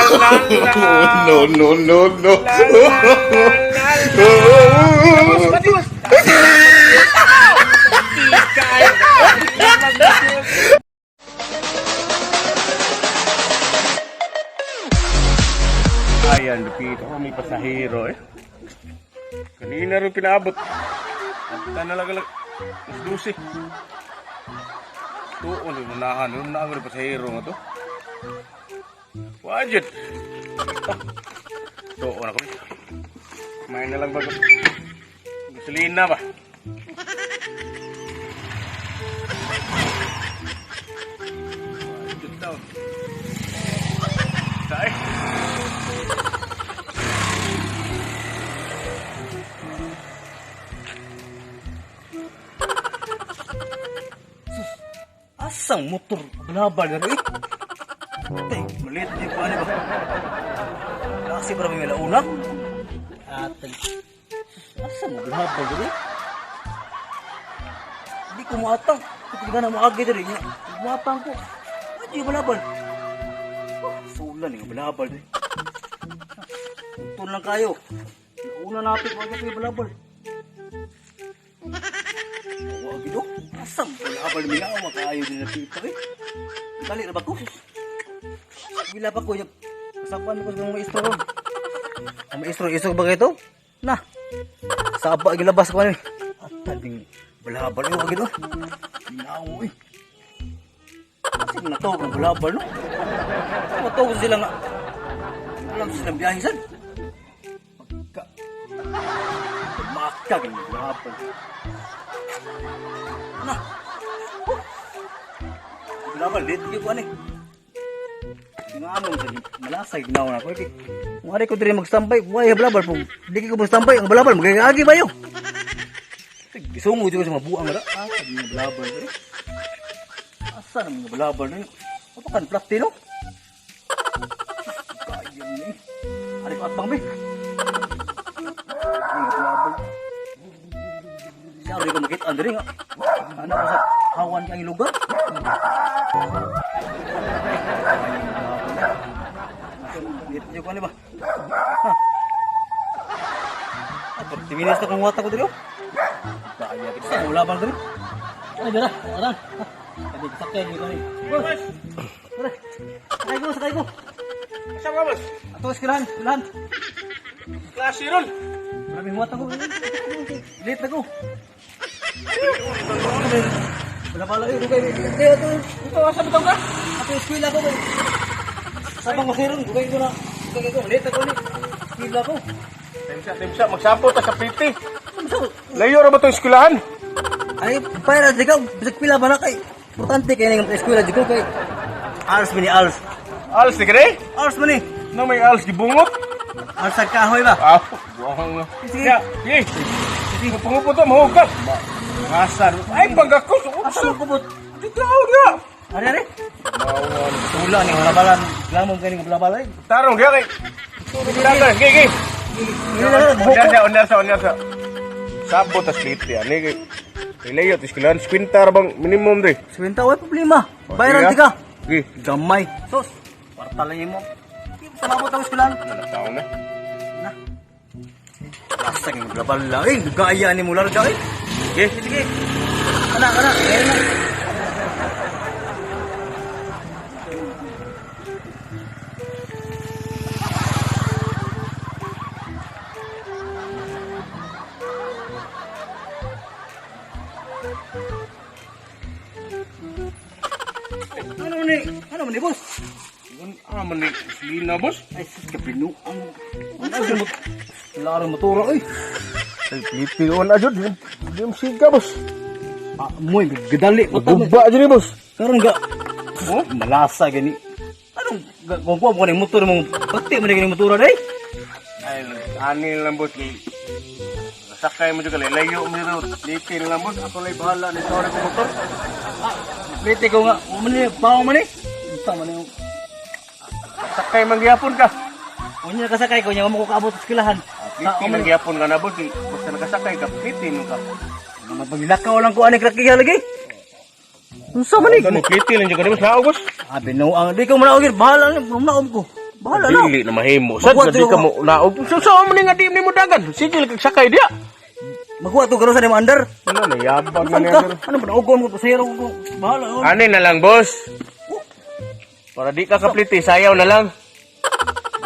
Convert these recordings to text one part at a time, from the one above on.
No, no, no, no. Ayan, lupit ako, may pasahero eh. Kanina rin pinaabot. At na lang lang, mas 12. Tuon yung unahan, yung unahan ko yung pasahero nga to. Wajit! Tuon ako. Kumain na lang ba? Gasolina ba? Wajit daw. Tayo. Asang motor balabal na eh. Tay, maliit di ko ano ba? Kasi para may launa. Atay. Asa mo balabal diri? Di ko maatang. Hindi ka na maagi diri niya. Maatang ko. Ano yung balabal? Oh, sulan yung balabal diri. Tun lang kayo. Una natin wag yung balabal. Wag gid oh. Asang balabal minaw kaayo din na pita eh. Dali na ba ko? Wala pa ko yung kasapan ko sa mga maestro ron. Ang maestro, isog ba kayo to? Na. Saba gilabas ko ano. At tabing balabal eh wag gid oh. Minaw eh. Kasi natawag ang balabal no. Matawag sila nga. Alam silang biyahe sad. Pagka Makag ang balabal. Na. Balabal, dito ko ano eh. Nga ano, malasay ginawa na ko. Eh, kung ari ko diri magstambay, why balabal po. Di ko magstambay, ang balabal magagaagi ba yo? Gisungo jud ko sa mga buang ra. Ah, sabi nga balabal diri. Asa na mga balabal diri? Apa kan platino? Kaya ni. Ari ko atbang be. Mga balabal. Siya ari ko makita diri nga. Ano ko sa hawan kang lugar? Dito ko ano ba? Ha? Ah, 30 minutes na kung wata ko dito. Kaya kita sa wala bang dito. Ay, dara, dara. Kadi sakay ni kani. Boss. Tara. Sakay ko, sakay ko. Asa ka, boss? Ato eskwelahan, eskwelahan. Klase ron. Maraming wata ko. Late na ko. Wala pala eh, dugay. Kaya ito, Ito, asa ba ka? ato eskwela ko. Sabang masiron, dugay ko na. Dugay ko, late ako ni. Eskwela ko. Timsa, timsa, magsampo ta sa PT. Ano sa Layo ra ba itong eskwelahan? Ay, para di ka, bisag pila ba na kay? Importante kay nang eskwela di ko kay Ars man ni Ars. Als, di ka eh? Ars man ni. Na may als gibungot? Ars ang kahoy ba? Ah, buwang na. Sige. Ya, sige. Sige, pangupo to, mahugat. Ngasar. Ay, pagkakos. Asa Utsa. mo kubot? Dito, dia. Ari ari. Tula ni wala balan. Glamong kay ning balabala. eh. Tarong, dia kay. Tarong, sige, sige. Undar sa, undar sa, undar sa. Sabo tas PT, ani kay. Layo, tis eskwelahan, 50 ra bang minimum dre. Swenta way problema. Bayaran di ka. Sige. Gamay. Sos. Kwarta lang imo. Di mo samabot ang eskwelahan. Taon na. Na. Basta kay maglabala eh. Gaya ni mo larga eh. Sige. Sige. Ana ana. Ngayon na. Ano ni? Ano man ni boss? Ah, man ni Lina, boss. Ay, sus kapinuang. Ano sa mo? Wala rin motora eh. Ay, PT on ajud. Di mo siga, boss. Ah, moy gadali ko to. Guba dyan eh, boss. Karon ga oh, malasa gani. Anong kung kuha mo ka ng motor mo, pati mo na gani motor day. Ay, ani lang boss kay sakay mo jud kay layo mo jud. Lipin lang boss, ako lay bahala ni sorry ko motor. Lite ko nga, mo man ni bawo man ni. Unsa man ni? Sakay man gyapon ka. Unya nakasakay ko nya mo ko kaabot sa eskwelahan. Lipin lang gyapon ka na boss, kay basta nakasakay ka, lipin ka. Mapaglakaw lang ko ani krakiya lagi. Unsa man ni? Kani lipin lang jud ka boss, naog boss. Ah, binuang di ko manaog bahala ni manaog ko. Bahala na. Dili na mahimo. Sad Magwa di ka to- mo naog. So sa mo ni nga di mo dagan. Sige kag sakay diya. Magkuha to garosa ni mo andar. Ano na yabang na Saan niya. ka? Ano ba naugon ko pasahero ko? Bahala oh. Ani na lang, boss. Para di ka kapliti, sayaw na lang.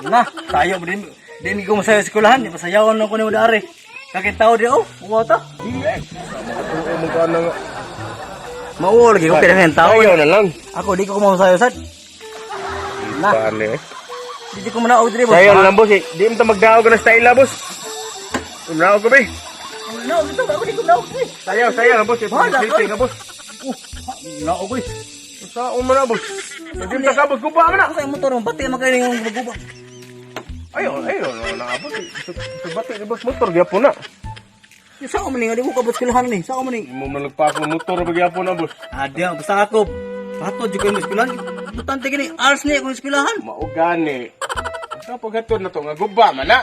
Na, tayo mo din. Din ko masayaw sa eskwelahan, di pasayawan na ko ni mo dari. Kakit tao di oh, uwa ta. Oo, mo ka na nga. Mauo lagi ko kaya tao. Sayaw na lang. Ako di ko masayaw sad. Na, Paano eh? di ko manaog diri boss. Sayaw na lang, boss. Eh. Di mo ta magdaog ka na style, boss. Umnaog ko, be. Naog dito, ako di ko naog. Eh. Sayaw, sayaw na, boss. Eh, Bahala, Pliti ka, boss. Oh, naog oy. Sa mo na, boss. Di mo ta ka, boss. Guba mo na. Ako sa motor mo, bati man kayo yung guba. Ayaw, ayaw. Na, boss. Subati ni boss motor, gyapon na. Sa man ni, di ko kabot eskwelahan ni. Sa man ni. Mo man nagpako motor ba gyapon na, boss. Adi, basta ako. Pato jud ko yung eskwelahan. Butante gini, hours ni akong eskwelahan. Maugani. Sa paghatod na to nga guba man na.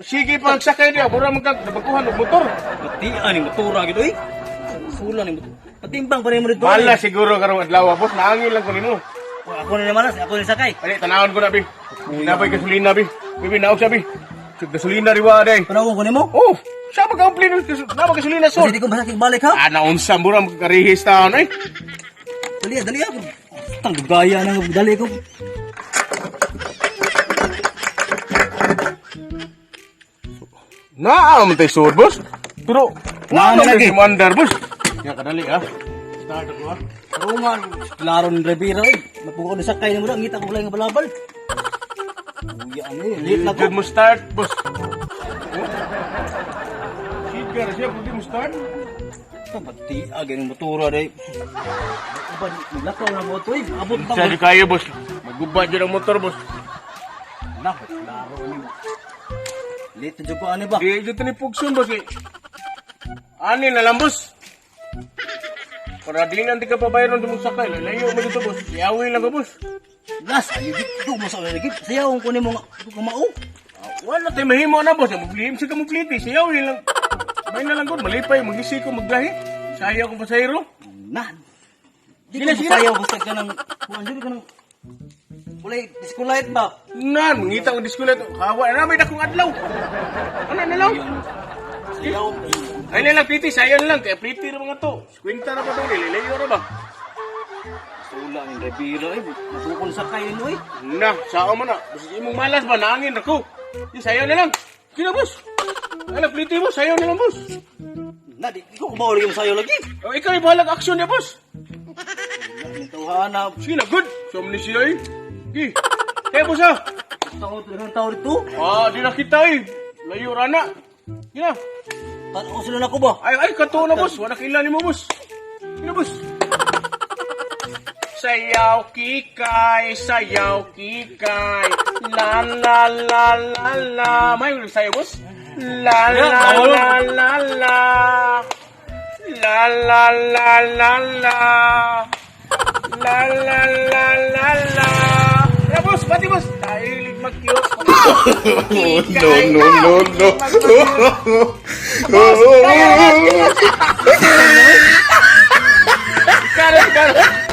Sige pa sakay diya, mura man kag nabaguhan og motor. Batian ni motora gid oy. Sula ni motor. Patimbang pa rin mo dito. Mala siguro karong adlaw, boss, naangin lang ko nimo. Ako na malas, ako ni sakay. Ali tanawon ko na bi. Nabay gasolina bi. Bibi naog sabi. Sug gasolina riwa day. Panawon ko nimo. Oh, siya ba kaumplin na ba gasolina Kasi sol? di ko masakit balik ha. Ah, naunsa mura magkarihis taon ay. Dali, dali ako. Tang gaya na dali ko. Naa man tay sud, boss. Pero Naa naa man man lagi. lagi mandar, boss. Ya kadali ha. Start ako ha. Rungan, klaro ni Rivera oy. Mapuko ni sakay nimo da, ngita ko lang nga balabal. Uya ano eh, late na ko. Good mo start, boss. Sige, siya pwede mo start. Bati agay ng motora day. Uban, naglakaw na mo to oy. Abot pa Sa di kayo, boss. Maguba dyan ang motor, boss. Na, klaro ni. Late na jud ko ani ba? Di dito ni Pugson, boss. Eh. Ani na lang, boss. Para di na di ka pabayaran sa mong sakay. Layo mo dito, boss. Yawi lang ka, boss. Nas, ayo dito mo sa lagi. Sayawon ko nimo nga kumao. Ah, wala tayo mahimo na, boss. Maglihim siya ka magliti. Siyawi lang. May na lang, god. Malipay. Maglisi ko, maglahi. Sayaw kong pasahero. Na. Di Sige na, ko sige na. masayaw basta ka ng kuan jud ka ng Kulay, disco light ba? Nan, mangita ko diskulat. Kawa na may dakong adlaw. Ano na lang? Sayaw. Ay na lang, pliti. Sayaw na lang. Kaya pliti na mga to. Kwenta na ba ito? Lilayo na ba? Sula ni Rivera eh. Matukon sa kayo no eh. Na, sao mo na. Basta imong malas ba, naangin ako. Yung sayaw na lang. Kina, boss. Ay, pliti, boss. Sayaw na lang, boss. Na di ko kumaw lagi sayo lagi. O, ikaw yung bahalag action niya, boss. Ni tawhana. Sige na, good. So, ni siya eh. Gi. Kaya, boss, ha. Tao to tao dito. Ah, di na kita eh. Layo rana. Gina. Tanaw sila na ko ba? Ay, ay, kato na, boss. Wala kailan mo, boss. Gina, boss. Sayaw kikay, sayaw kikay. La la la la la. May ulit sayo, boss. La la la la la. La la la la la. La la la la la. Ya, boss, pati boss. Tayo mag-cute. No, no, no, no. Karo, karo.